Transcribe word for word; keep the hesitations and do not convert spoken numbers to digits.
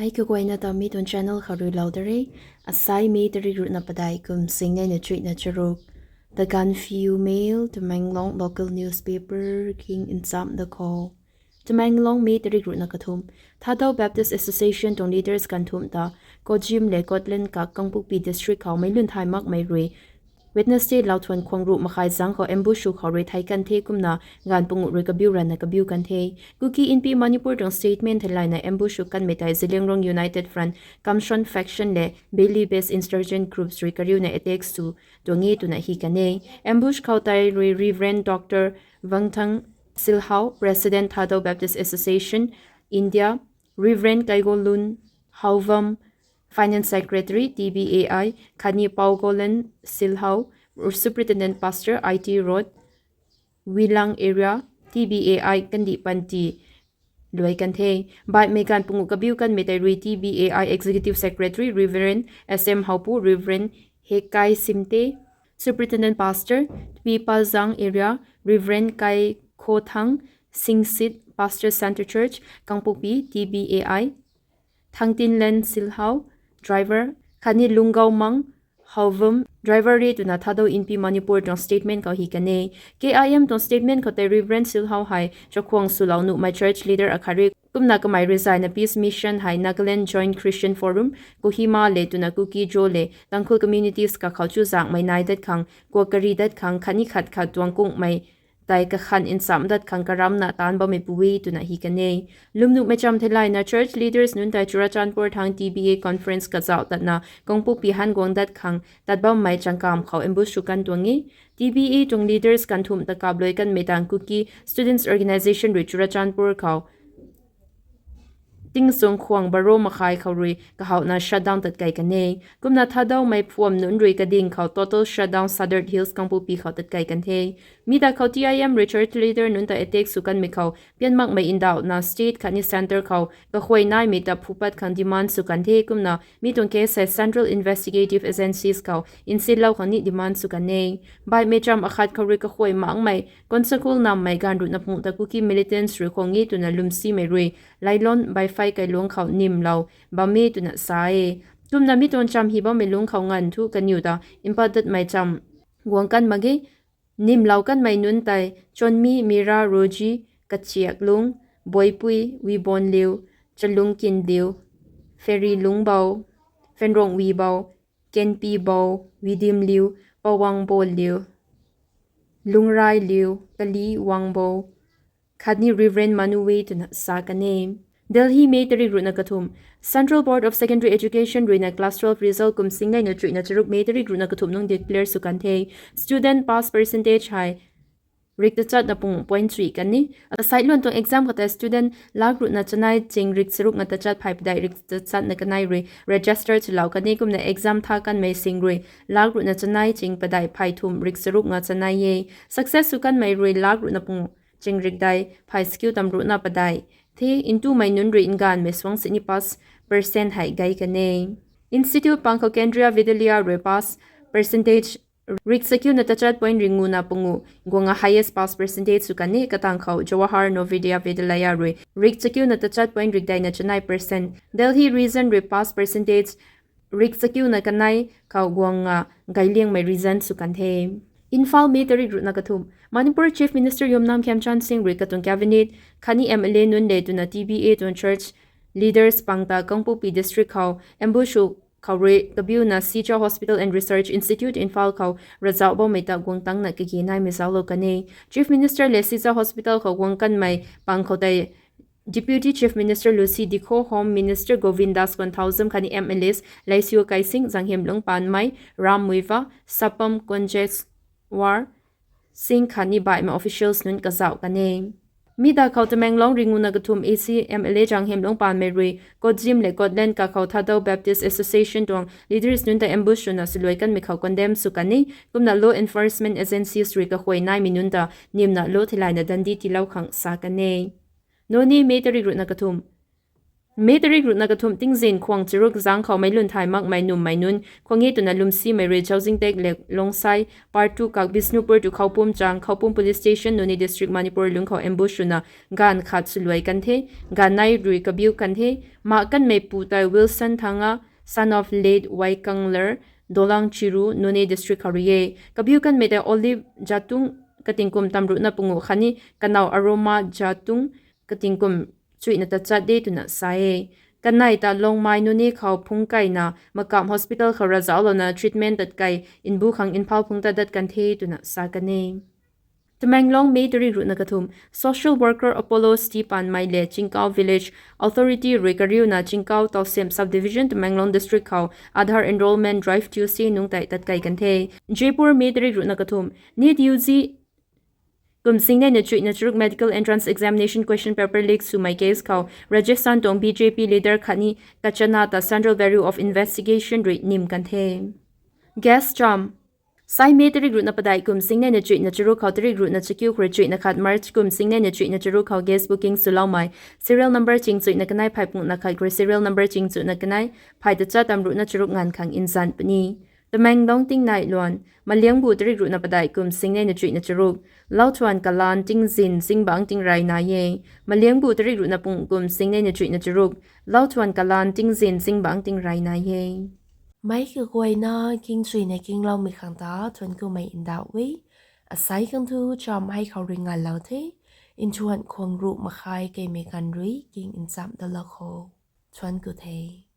Ai kaguayna ta mi tuang channel khou rui lou da re. Asai May tarik ruhna padeih kum singneina chuihna charuk. The Gaanphiu Mail, Tamenglong local newspaper king nchamc da khou. Tamenglong, May tarik ruhna kathumh. Thadou Baptist Association tuang leaders ganvthumh ta Kojim le Kotlen kak Kangpokpi district khou meic lun thay makmei rui Wednesday lauthuan khwang ruh makhai zang khou ambush sw khou rui thei kan the kumna ganv panguh rui kabiu ranna kabiu kan the. Kuki Inpi Manipur tuang statement theilayna ambush sw kanmei tei Zeliangrong United Front, Kamshon faction le Valley based insurgent groups rui kariuna attack sw tuang e twna hi kan e. Ambush khou tei rui Reverend Doctor Vangthang Silhau, President Thadou Baptist Association, India, Reverend Kaigolun Haovam, Finance Secretary, T B A I, khatni Paugolun Silhau, Superintendent Pastor, I T Road, Wilang Area, T B A I, kandih panty luai kan the. Baihmei ganv panguh kabiu kanmei tei rui T B A I Executive Secretary, Reverend S M Haupu, Reverend Hekai Simte, Superintendent Pastor, Pipazang Area, Reverend Kai Khothang Singsit, Pastor, Centre Church, Kangpokpi, T B A I, Thangtinlen Silhau, driver, khatni Lunggaumang Haovum, driver re twna Thadou Inpi Manipur tuang statement khou hi kan e. K I M tuang statement khou tei Reverend Silhau hei chakhwang swlou nuhmei church leader akhat re, kumna kamei rui zayna Peace Mission hei Nagaland Joint Christian Forum, Kohima le twna Kuki-Zo le Tangkhul communities kakhou chuzaenghmei nai dat khang, kuak kari dat khang, khatni khat khat tuang kungmei tei kakhan nchamc dat khang karamna taanc bammei pu e twna hi kan e. Lwmnuhmei cham theilayna church leaders nunc tei Churachandpur thang T B A conference kazauh tatna Kangpokpi han guang dat khang tat bammei changkam khou ambush sw kan tuang e. T B A tuang leaders ganvthumh ta kaplui kanmei tang Kuki Students Organisation rui Churachandpur khou tingsuang khwang baro makhai khou rui kahauna shutdown tat kei kan e. Kumna Thadoumei phuam nunc rui kading khou total shutdown Sadar Hills Kangpokpi khou tat kei kan the. Mi ta khou T I M rui church leader nunc ta attack sw kanmei khou pian makmei ndauhna state khatni centre khou kakhuay naimei ta phupat khang demand sw kan the kumna mi tuang case hei Central Investigative Agencies khou nsinlou khang ni demand sw kan e. Baihmei cham akhat khou rui kakhuay makmei Konsakul nammei ganv ruhna panguh ta Kuki militants rui khwang e twna lwmsimei rui Lailon Baifai kailuang khou nimlou bam e twna sa e. Kumna mi tuang cham hi bammei lungc khou nganv thu kaniw ta mpat datmei cham guang kan mak ge. Nimlou kanmei nunc tei Chonmi Mira Roji, Kachiaklung, Boipui Wibonliu, Chalungkinliu, Fairy Lungbou, Fenrongwibou, Kenpibou, Widimliu, Pawangboliu, Lungrailiu, Kali Wangbou, khatni Reverend Manuwe twna sa kan e. Delhi, May tarik ruhna kathumh. Central Board of Secondary Education ruina class twelve result kum singneina chuihna charuk May tarik ruhna kathumh nung declare sw kan the. Student pass percentage hei rik tachatna panguh point chuih kan e. Asai luan tuang exam khou tei student lak ruhna chanei ching rik charuk nga tachat phay padeih rik tachatna kanei rui register swlou kan e kumna exam tha kanmei sing rui lak ruhna chanei ching padeih phay thumh rik charuk nga chanei e. Success sw kanmei rui lak ruhna panguh ching rik dei phay chakiu tam ruhna padeih the. Ntumei nunc rui nganvmei suang sini pass percent hei gei kan e. Institute pang khou Kendriya Vidyalaya rui pass percentage rik chakiuna tachat point ringuna panguh guang a highest pass percentage sw kan e. Katang khou Jawahar Navodaya Vidyalaya rui rik chakiuna tachat point rik deina chanei percent. Delhi region rui pass percentage rik chakiuna kanei khou guang a gailiangmei region sw kan the. Imphal, May tarik ruhna kathumh. Manipur Chief Minister Yumnam Khemchand Singh rui katuang cabinet khatni M L A nunc le twna T B A tuang church leaders pang ta Kangpokpi district khou ambush sw khou rui kabiuna Shija Hospital and Research Institute Imphal khou ravzauh bammei ta guang tangna kage naimei zauclou kan e. Chief Minister le Shija Hospital khou guang kanmei pang khou tei Deputy Chief Minister Lucy Dikho, Home Minister Govindas Konthoujam khatni M L As Leishiu Keishing, Janghemlung Panmei, Ram Muivah, Sapam Konjeswar Singh khatni baihmei officials nunc kazauh kan e. Mi ta khou Tamenglong ringuna kathumh A C M L A Janghemlung Panmei rui Kojim le Kotlen kakhou Thadou Baptist Association tuang leaders nunc ta ambush swna swluai kanmei khou condemn sw kan e. Kumna law enforcement agencies rui kakhuay naimei nunc ta nimna law theilayna dandi tiilou khang sa kan e. Noney, May tarik ruhna kathumh. May tarik ruhna kathumh tingzin khwang charuk zang khou meic lun thay makmei nummei nunc khwang e twna lwmsimei rui Chaujingtek Lek Longsai Part two kak Bishnupur tu Khoupum chang Khoupum Police Station, Noney District, Manipur lungc khou ambush swna ganv khat swluai kan the. Ganv nei rui kabiu kan the. Mak kanmei pu tei Wilson Thanga, son of late Waikanglar, Dolang Chiru, Noney District khou rui e. Kabiu kanmei tei Olive Jatung, katingkum tamruhna pungu khatni kanow Aroma Jatung, katingkum chuihna tachat de twna sa e. Kanei ta Longmai Noney khou phungc kaina Makam Hospital khou ravzauclouna treatment tat kei mbu khang Imphal phungc ta dat kan the twna sa kan e. Tamenglong, May tarik ruhna kathumh, social worker Apollo Stepan mei le Chingkau Village Authority rui kariuna Chingkau Tousem Subdivision, Tamenglong District khou Aadhaar enrollment drive Tuesday nungc tei tat kei kan the. Jaipur, May tarik ruhna kathumh, NEET U G kum singneina chuihna charuk medical entrance examination question paper leak swmei case khou Rajasthan tuang B J P leader khatni Kachana ta Central Bureau of Investigation rui nim kan the. Gas cham. Sai May tarik ruhna padeih kum singneina chuihna charuk khou tarik ruhna chakiu khou rui chuihna khat March kum singneina chuihna charuk khou gas booking swloumei serial number ching chuihna kanei phay pungna khat khou rui serial number ching chuihna kanei phay tachat tamruhna charuk nganv khang nzan puni. Tamenglong tingnai luan. Maliangbu tarik ruhna padeih kum singneina chuihna charuk, lauthuan kalan tingzin zingbangc tingrey nai e. Maliangbu tarik ruhna pung kum singneina chuihna charuk, lauthuan kalan tingzin zingbangc tingrey nai e. Meic kaguayna kingchuina kingloumei khang ta thuanc kumei ndauh e. Asei khang thu cham hei khou rui nganlou the. Nthuan khwang ruh makhai keimei ganv rui king nchamh dalou kho. Thuanc ku the.